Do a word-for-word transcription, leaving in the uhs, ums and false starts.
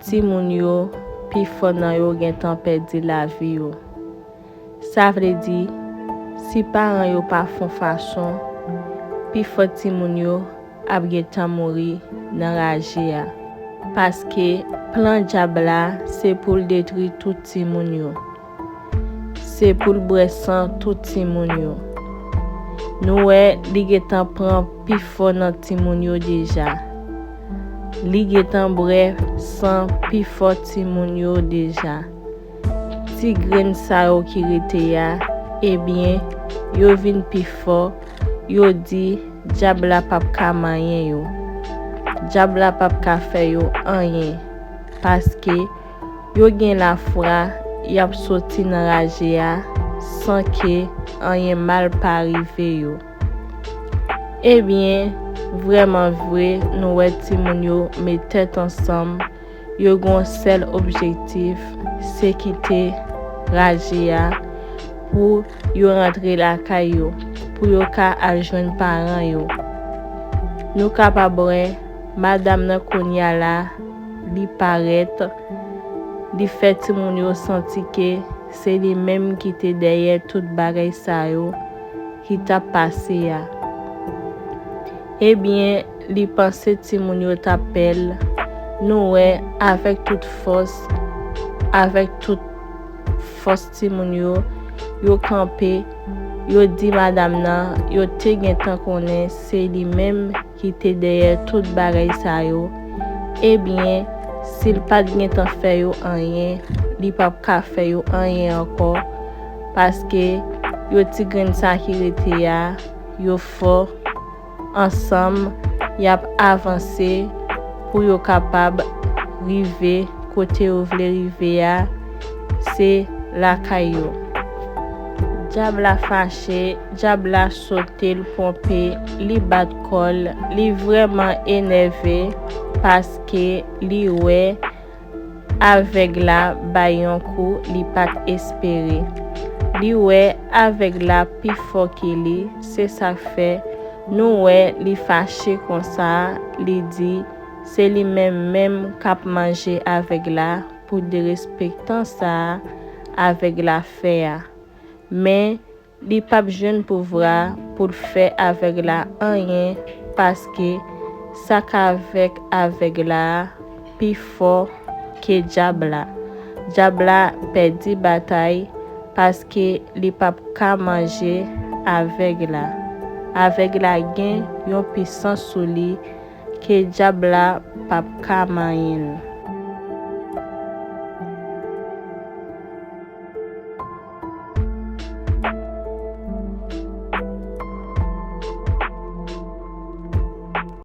Timoun yo, pifò nan yo gentan pèdi lavi yo. Sa vle di, si paran yo pa fon fason, pifò timoun yo ap gentan mouri nan raje a. Paske plan dyab la se pou l detwi tout timoun yo. Se pou l bwè san tout timoun yo. Nou wè li gentan pran pifò nan timoun yo deja. Li gentan bwè san pifò timoun yo deja. Ti grenn sa yo ki rete a, ebyen, yo vin pi fò, yo di dyab la p ap ka manyen yo. Dyab la p ap ka fè yo anyen, paske yo gen lafwa y ap soti nan raje a san ke anyen mal pa rive yo. Ebyen, vrèman vre, nou wè timoun yo met tèt ansanm, yo gen yon sèl objektif, se kite raje a pou yo rantre lakay yo, pou yo ka al jwenn paran yo. Nou kapab wè madanm nan kounye a la, li parèt, li fè timoun yo santi ke se li menm ki te dèyè tout bagay sa yo ki t ap pase a. Ebyen, li panse timoun yo t ap pè l. Nou wè, avèk tout fòs, avèk tout fòs timoun yo, yo kanpe, yo di madanm nan, yo te gentan konnen se li menm ki te dèyè tout bagay sa yo. Ebyen, si l pa t gentan fè yo anyen, li p ap ka fè yo anyen ankò, paske yo ti grenn sa ki rete a, yo fò, ansanm, y ap avanse pou yo kapab rive kote yo vle rive a, se lakay yo. Dyab la fache, dyab la sote, l ponpe, li bat kò l, li vrèman enève paske li wè avèg la bay yon kou li pa t espere. Li wè avèg la pi fò ke li, se sa k fè nou wè li fache konsa, li di se li menm menm k ap manje avèg la pou derespektan sa a avèg la fè a. Men, li p ap jwenn pouvwa pou l fè avèg la anyen, paske sa k avèk avèg la a pi fò ke dyab la. Dyab la pèdi batay paske li p ap ka manje avèg la. Avèg la gen yon pisans sou li ke dyab la p ap ka manyen l.